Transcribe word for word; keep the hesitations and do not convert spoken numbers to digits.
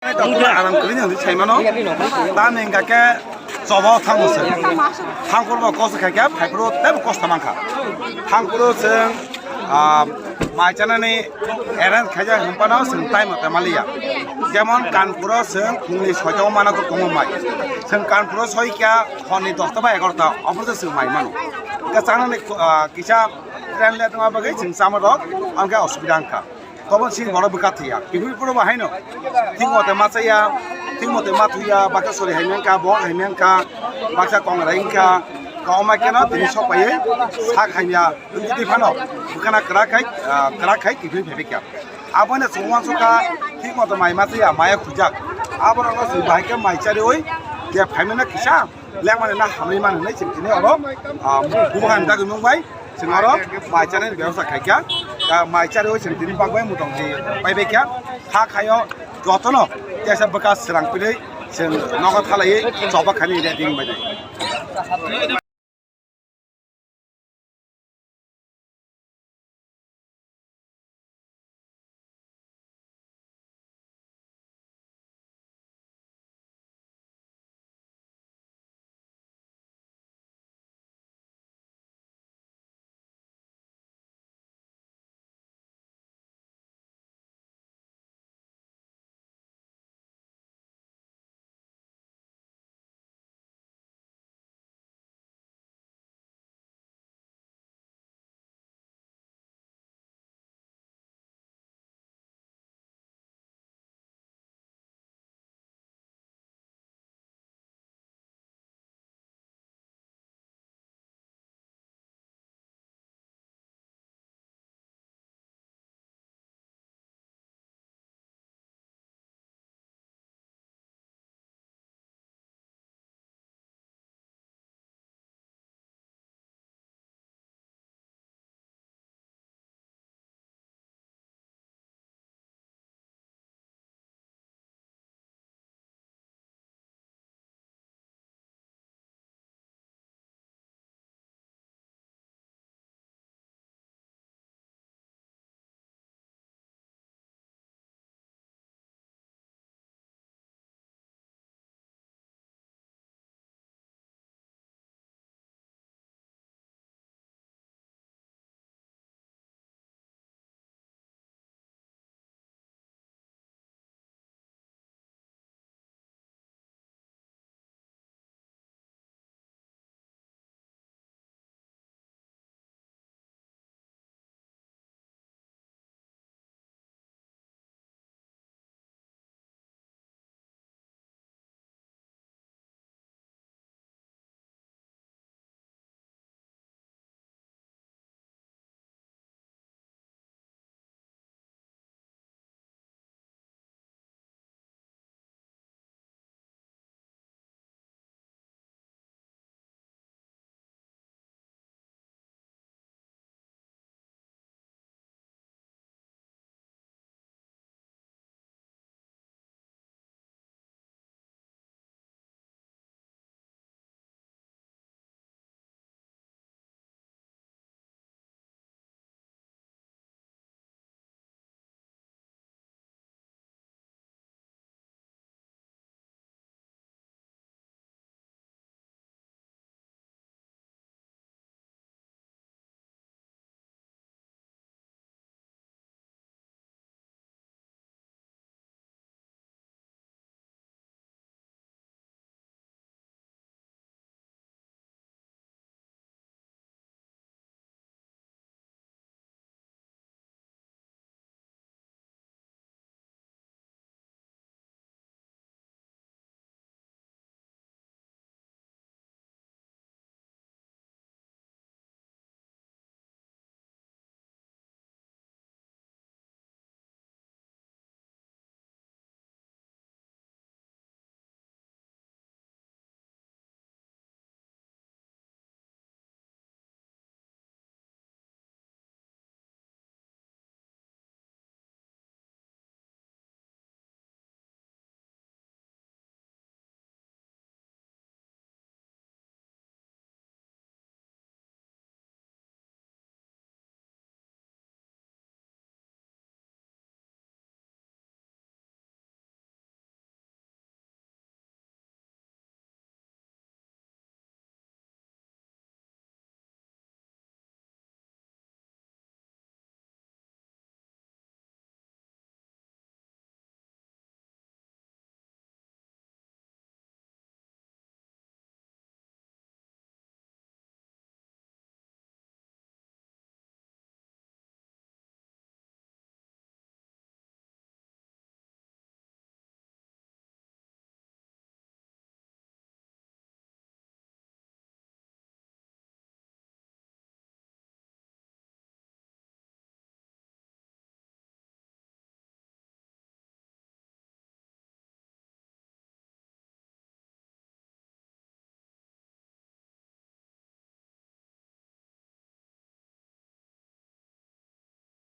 Tongthokno aram kwrwi hwnwi sai mano. Tamni hwnkha khe choba thango se. Thangphuru bo kosto khai khe, phaiphuru teibo kosto mankha. Thangphuru chwng, ah, mai chanani arrange khaijak hwnphano chwng time mate maliya. Jemon Kanpuro chwng phungni soita o mana kok tongo mai. Chwng Kanpuro soi kya honni dosta ba egarota, obo se chwng mai mano. Hwnkhe chanani, ah, kisa train late wngma bagwi chwng chama rok, hwnkhe osubida wngkha. Tobon sini borok bwkha thwiya. Kibui puro bo haino. Thik mote ma chaya, thik mote ma thuya, baksa sori hai mangkha, bo hai mangkha, baksa kongrai wngkha. Koma keno tini sok paiwi sak hamya wngwi twi phano bwkhana kwrak khai, ah, kwrak khai kibui phaibai kha. Abono chwng uansukha thik mote mai ma chaya, maya khujak. Aborokno chwng bahai khe mai chariwi je phaimano kisa lengmani na hamwi mano hinwi chwng tini oro, ah, bubagra ni dagwi mung bai chwng oro mai chanani bebosta khaikha. Ah, mai chariwi chwng tini bagwi motong di paibaikha. Kha khaio jotono tesa bwkha srang phinwi chwng nogo thalaiwi choba khainwi ready wngbainai.